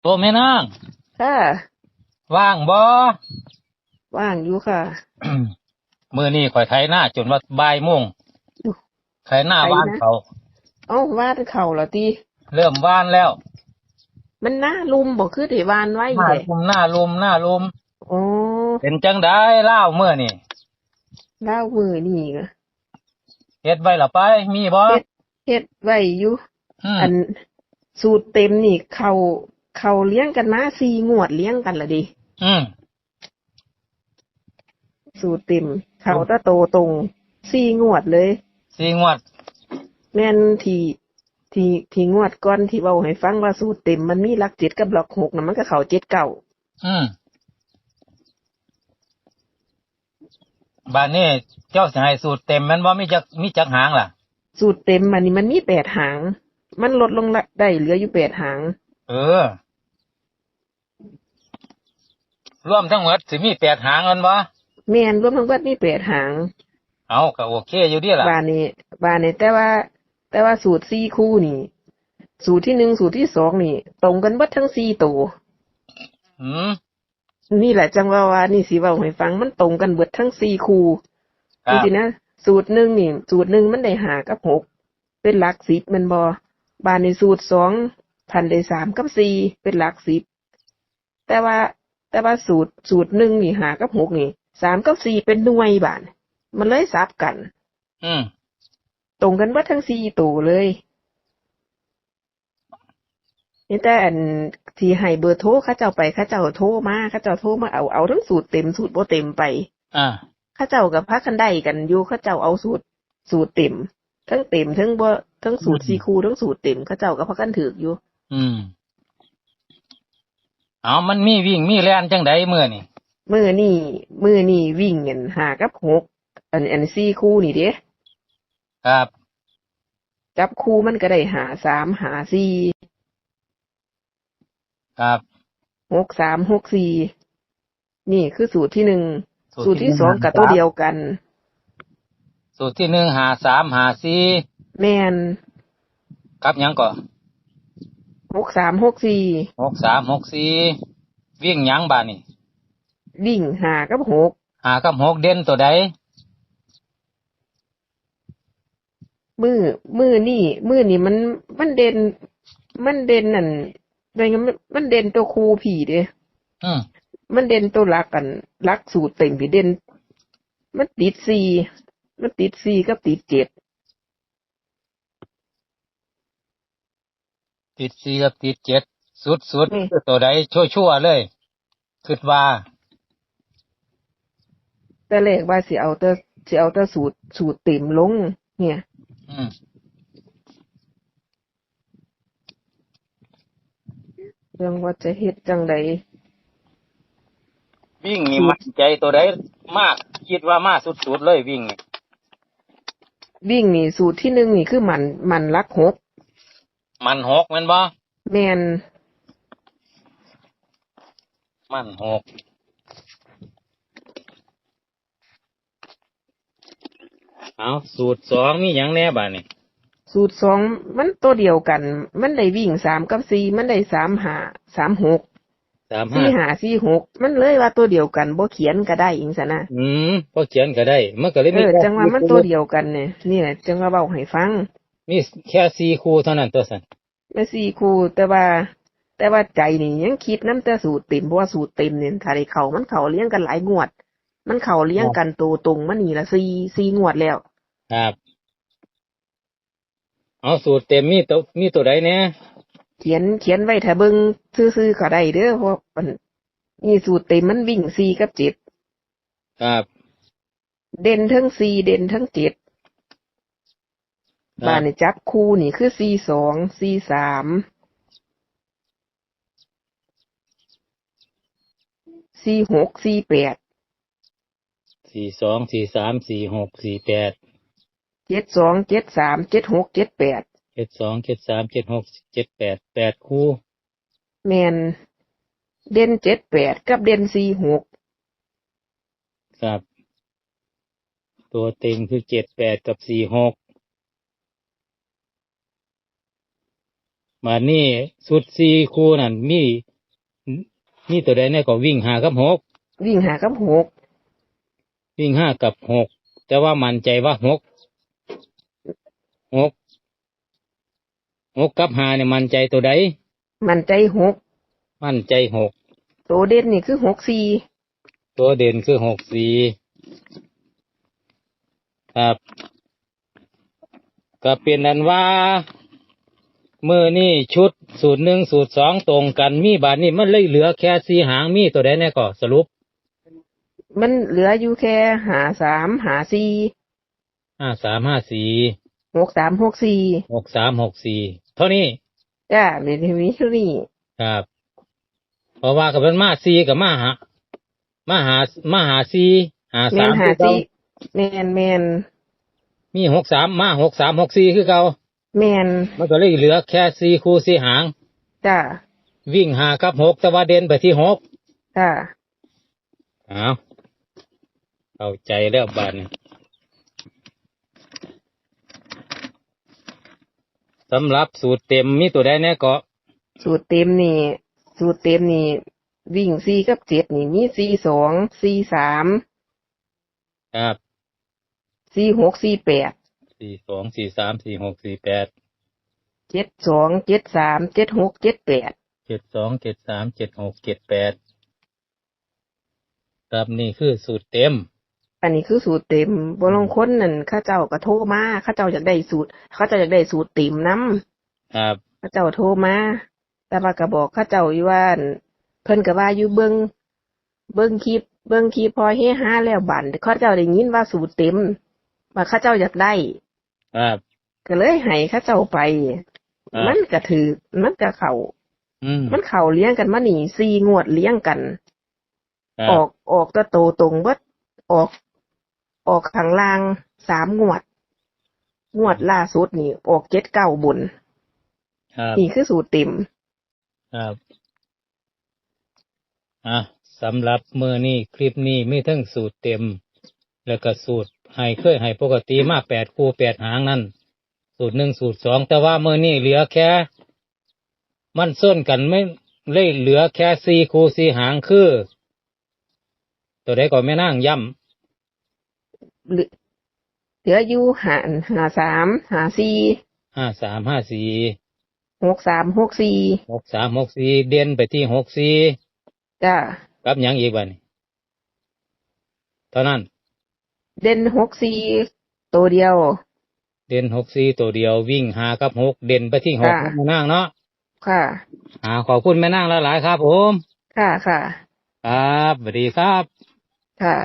ໂອ້ ແມ່ນາງ ຄ່ະ ວ່າງບໍ່? ວ່າງຢູ່ຄ່ະ. ມື້ນີ້ຂ້ອຍໄຖນາຈົນວ່າບ່າຍໂມງ ໂອ້ ໄຖນາຫວ່ານເຂົ້າ. ເອົ້າ ຫວ່ານເຂົ້າແລ້ວຕິ? ເລີ່ມຫວ່ານແລ້ວ. ມັນນາລຸ່ມບໍ່ ຄືໄດ້ຫວ່ານໄວແທ້? ນາລຸ່ມ ນາລຸ່ມ ນາລຸ່ມ. ໂອ້ ເປັນຈັ່ງໃດລາວມື້ນີ້? ລາວມື້ນີ້ກະ ເຮັດໄວ້ລະໄປ ມີບໍ່? ເຮັດ ເຮັດໄວ້ຢູ່. ອືມ ອັນສູດເຕັມນີ້ເຂົ້າ ເຂົ້າລຽງກັນມາສີ່ງວດລຽງກັນລະເດ. ອືມ ສູດເຕັມເຂົ້າແຕ່ໂຕຕົງສີ່ງວດເລີຍ. ສີ່ງວດ. ແມ່ນ ທີ່ ທີ່ ທີ່ງວດກ່ອນທີ່ເວົ້າໃຫ້ຟັງວ່າສູດເຕັມມັນມີຫຼັກເຈັດກັບຫຼັກຫົກນະ ມັນກະເຂົ້າເຈັດເກົ້າ. ອືມ ບາດນີ້ເຈົ້າຊິໃຫ້ສູດເຕັມແມ່ນບໍ່? ມີຈັກ ມີຈັກຫາງລະ? ສູດເຕັມອັນນີ້ມັນມີແປດຫາງ ມັນລົດລົງລະ ໄດ້ເຫຼືອຢູ່ແປດຫາງ. ເອີ ລວມທັງໝົດຊິມີແປດຫາງແມ່ນບໍ່? ແມ່ນ ລວມທັງເບິດມີແປດຫາງ. ເອົາ ກະໂອເຄຢູ່ເດລະ. ບາດນີ້ ບາດນີ້ ແຕ່ວ່າ ແຕ່ວ່າສູດສີ່ຄູ່ນີ້ ສູດທີໜຶ່ງ ສູດທີສອງນີ້ ຕົງກັນເບິດທັງສີ່ໂຕ. ອືມ ນີ້ແຫຼະ ຈັ່ງວ່າ ວ່ານີ້ຊິເວົ້າໃຫ້ຟັງ ມັນຕົງກັນເບິດທັງສີ່ຄູ່. ຈັ່ງຊີ້ນະ ສູດໜຶ່ງນີ້ ສູດໜຶ່ງມັນໄດ້ຫ້າກັບຫົກ ເປັນຫຼັກສິບແມ່ນບໍ່? ບາດນີ້ສູດສອງ ພັນໄດ້ສາມກັບສີ່ ເປັນຫຼັກສິບ. ແຕ່ວ່າ ແຕ່ວ່າສູດ ສູດໜຶ່ງນີ້ ຫ້າກັບຫົກນີ້ ສາມກັບສີ່ເປັນໜ່ວຍ ບາດມັນເລີຍສັບກັນ. ອືມ ຕົງກັນເບິດທັງສີ່ໂຕເລີຍ. ມີແຕ່ອັນທີ່ໃຫ້ເບີໂທເຂົາເຈົ້າໄປ ເຂົາເຈົ້າໂທມາ ເຂົາເຈົ້າໂທມາເອົາ ເອົາທັງສູດເຕັມ ສູດບໍ່ເຕັມໄປ. ອ່າ ເຂົາເຈົ້າກະພາກັນໄດ້ກັນຢູ່ ເຂົາເຈົ້າເອົາສູດ ສູດເຕັມ ທັງເຕັມ ທັງບໍ່ ທັງສູດ ອືມ ສີ່ຄູ່ ທັງສູດເຕັມ ເຂົາເຈົ້າກະພາກັນຖືກຢູ່. ອືມ ເອົາ ມັນມີວິ່ງມີແລ່ນຈັ່ງໃດມື້ນີ້? ມື້ນີ້ ມື້ນີ້ວິ່ງອັນຫ້າກັບຫົກ ອັນ ອັນສີ່ຄູ່ນີ້ເດ. ຄັບ ຈັບຄູ່ມັນກະໄດ້ຫ້າສາມ ຫ້າສີ່ ຄັບ ຫົກສາມ ຫົກສີ່. ນີ້ຄືສູດທີໜຶ່ງ. ສູດທີສອງກະໂຕດຽວກັນ. ສູດທີໜຶ່ງ ຫ້າສາມ ຫ້າສີ່. ແມ່ນ. ກັບຫຍັງເກາະ? ຫົກສາມ ຫົກສີ່. ຫົກສາມ ຫົກສີ່. ວິ່ງຫຍັງບາດນີ້? ວິ່ງຫ້າກັບຫົກ. ຫ້າກັບຫົກເດັ່ນໂຕໃດ? ມື້ ມື້ນີ້ ມື້ນີ້ມັນ ມັນເດັ່ນ ມັນເດັ່ນອັນ ມັນເດັ່ນໂຕຄູ່ພີ້ເດ. ອືມ ມັນເດັ່ນໂຕຫຼັກອັນ ຫຼັກສູດເຕັມພີ້ເດັ່ນ ມັນຕິດສີ່ ມັນຕິດສີ່ກັບຕິດເຈັດ. ຕິດສີ່ກັບຕິດເຈັດ ສຸດໆ ແມ່ນ ຄືໂຕໃດ ຊົ່ວໆ ເລີຍ ຄິດວ່າ. ແຕ່ແລກວ່າຊິເອົາແຕ່ ຊິເອົາແຕ່ສູດ ສູດເຕັມລົງເນຍ. ອືມ ເລື່ອງວ່າຈະເຮັດຈັ່ງໃດ. ວິ່ງນີ້ ວິ່ງ ໝັ້ນໃຈໂຕໃດມາກ? ຄິດວ່າມາສຸດໆ ເລີຍ ວິ່ງນີ້. ວິ່ງນີ້ ສູດທີໜຶ່ງນີ້ຄືໝັ້ນ ໝັ້ນຫຼັກຫົກ. ໝັ້ນຫົກແມ່ນບໍ່? ແມ່ນ. ໝັ້ນຫົກ. ເອົາ ສູດສອງມີຫຍັງແດ່ບາດນີ້? ສູດສອງມັນໂຕດຽວກັນ ມັນໄດ້ວິ່ງສາມກັບສີ່ ມັນໄດ້ສາມຫ້າ ສາມຫົກ ສາມຫ້າ ສີ່ຫ້າ ສີ່ຫົກ ມັນເລີຍວ່າໂຕດຽວກັນ ບໍ່ຂຽນກະໄດ້ຈັ່ງຊັ້ນນະ. ອືມ ບໍ່ຂຽນກະໄດ້ ມັນກະເລີຍມີ ເອີ ຈັ່ງວ່າມັນໂຕດຽວກັນນີ້ ນີ້ແຫຼະ ຈັ່ງວ່າເວົ້າໃຫ້ຟັງ ມີແຄ່ສີ່ຄູ່ເທົ່ານັ້ນຕົວະຊັ້ນ. ແມ່ນສີ່ຄູ່ ແຕ່ວ່າ ແຕ່ວ່າໃຈນີ້ຍັງຄິດນຳແຕ່ສູດເຕັມ ເພາະວ່າສູດເຕັມນີ້ ຖ້າໄດ້ເຂົ້າ ມັນເຂົ້າລຽງກັນຫຼາຍງວດ ມັນເຂົ້າລຽງກັນ ຄັບ ໂຕຕົງມານີ້ລະ ສີ່ ສີ່ງວດແລ້ວ. ຄັບ ເອົາ ສູດເຕັມມີໂຕ ມີໂຕໃດແດ່? ຂຽນ ຂຽນໄວ້ຖ້າເບິ່ງຊື່ໆ ກະໄດ້ເດີ ເພາະອັນນີ້ສູດເຕັມມັນວິ່ງສີ່ກັບເຈັດ. ຄັບ ເດັ່ນເທິງສີ່ ເດັ່ນເທິງເຈັດ. ບາດນີ້ຈັບຄູ່ນີ້ຄື ສີ່ສອງ ສີ່ສາມ ສີ່ຫົກ ສີ່ແປດ ສີ່ສອງ ສີ່ສາມ ສີ່ຫົກ ສີ່ແປດ ເຈັດສອງ ເຈັດສາມ ເຈັດຫົກ ເຈັດແປດ ເຈັດສອງ ເຈັດສາມ ເຈັດຫົກ ເຈັດແປດ ແປດຄູ່. ແມ່ນ ເດັ່ນເຈັດແປດກັບເດັ່ນສີ່ຫົກ. ຄັບ ຕົວເຕັງຄືເຈັດແປດກັບສີ່ຫົກ. ບາດນີ້ຊຸດສີ່ຄູ່ນັ້ນມີ ມີໂຕໃດແດ່ກໍ? ວິ່ງຫ້າກັບຫົກ ວິ່ງຫ້າກັບຫົກ ວິ່ງຫ້າກັບຫົກ ແຕ່ວ່າໝັ້ນໃຈວ່າຫົກ ຫົກ ຫົກກັບຫ້ານີ້ໝັ້ນໃຈໂຕໃດ? ໝັ້ນໃຈຫົກ ໝັ້ນໃຈຫົກ ໂຕເດັ່ນນີ້ຄືຫົກສີ່ ໂຕເດັ່ນຄືຫົກສີ່ ຄັບ ກໍເປັນອັນວ່າ ມື້ນີ້ຊຸດສູດໜຶ່ງສູດສອງຕົງກັນ ມີບາດນີ້ມັນເລີຍເຫຼືອແຄ່ສີ່ຫາງ ມີໂຕໃດແດ່ກໍສະຫຼຸບ? ມັນເຫຼືອຢູ່ແຄ່ຫ້າສາມ ຫ້າສີ່ ຫ້າສາມ ຫ້າສີ່ ຫົກສາມ ຫົກສີ່ ຫົກສາມ ຫົກສີ່ ເທົ່ານີ້ ຈ້າ ມີ ມີເທົ່ານີ້ ຄັບ ເພາະວ່າຄັນເພິ່ນມາສີ່ກໍມາຫາ ມາຫາ ມາຫາສີ່ ຫ້າສາມ ແມ່ນ ຫ້າສີ່ ແມ່ນ ແມ່ນ ມີຫົກສາມ ມາຫົກສາມ ຫົກສີ່ຄືເກົ່າ ແມ່ນ ມັນກໍເລີຍເຫຼືອແຄ່ສີ່ຄູ່ສີ່ຫາງ ຈ້າ ວິ່ງຫ້າກັບຫົກ ແຕ່ວ່າເດັ່ນໄປທີ່ຫົກ ຈ້າ ອ້າວ ເຂົ້າໃຈແລ້ວບາດນີ້ ສຳລັບສູດເຕັມມີໂຕໃດແດ່ເກາະ? ສູດເຕັມນີ້ ສູດເຕັມນີ້ ວິ່ງສີ່ກັບເຈັດນີ້ ມີສີ່ສອງ ສີ່ສາມ ຄັບ ສີ່ຫົກ ສີ່ແປດ ສີ່ສອງ ສີ່ສາມ ສີ່ຫົກ ສີ່ແປດ ເຈັດສອງ ເຈັດສາມ ເຈັດຫົກ ເຈັດແປດ ເຈັດສອງ ເຈັດສາມ ເຈັດຫົກ ເຈັດແປດ ຄັບ ນີ້ຄືສູດເຕັມ ອັນນີ້ຄືສູດເຕັມ ບາງ ອືມ ຄົນນັ້ນ ເຂົາເຈົ້າກໍໂທມາ ເຂົາເຈົ້າຢາກໄດ້ສູດ ເຂົາເຈົ້າຢາກໄດ້ສູດເຕັມນຳ ຄັບ ເຂົາເຈົ້າໂທມາ ແຕ່ວ່າກໍບອກເຂົາເຈົ້າຢູ່ວ່າ ເພິ່ນກໍວ່າຢູ່ເບິ່ງ ເບິ່ງຄລິບ ເບິ່ງຄລິບພໍເຮຮາແລ້ວ ບາດເຂົາເຈົ້າໄດ້ຍິນວ່າສູດເຕັມ ວ່າເຂົາເຈົ້າຢາກໄດ້ ຄັບ ກໍເລີຍໃຫ້ເຂົາເຈົ້າໄປ ຄັບ ມັນກໍຖືກ ມັນກໍເຂົ້າ ອືມ ມັນເຂົ້າລຽງກັນມານີ້ ສີ່ງວດລຽງກັນ ຄັບ ອອກ ອອກແຕ່ໂຕຕົງເບິດ ອອກ ອອກຂ້າງລ່າງສາມງວດ ງວດລ່າສຸດນີ້ອອກເຈັດເກົ້າບົນ ຄັບ ນີ້ຄືສູດເຕັມ ຄັບ ອ່ະ ສຳລັບມື້ນີ້ ຄລິບນີ້ມີເຖິງສູດເຕັມ ແລ້ວກໍສູດໃຫ້ ເຄີຍໃຫ້ປົກກະຕິມາແປດຄູ່ແປດຫາງນັ້ນ ສູດໜຶ່ງ ສູດສອງ ແຕ່ວ່າມື້ນີ້ເຫຼືອແຄ່ ມັນຊົນກັນ ມັນເລີຍເຫຼືອແຄ່ສີ່ຄູ່ສີ່ຫາງ ຄື ໂຕໃດກໍແມ່ນາງ ຢ້ຳ ເຫຼືອ ເຫຼືອຢູ່ຫ້າ ຫ້າສາມ ຫ້າສີ່ ຫ້າສາມ ຫ້າສີ່ ຫົກສາມ ຫົກສີ່ ຫົກສາມ ຫົກສີ່ ເດັ່ນໄປທີ່ຫົກສີ່ ຈ້າ ກັບຫຍັງອີກບາດນີ້? ເທົ່ານັ້ນ ເດັ່ນຫົກສີ່ໂຕດຽວ ເດັ່ນຫົກສີ່ໂຕດຽວ ວິ່ງຫ້າກັບຫົກ ເດັ່ນໄປທີ່ຫົກ ຈ້າ ເນາະແມ່ນາງເນາະ ຄ່ະ ອ່າ ຂອບຄຸນແມ່ນາງຫຼາຍໆ ຄັບຜົມ ຄ່ະໆ ຄັບ ສະຫວັດດີຄັບ ຄ່ະ.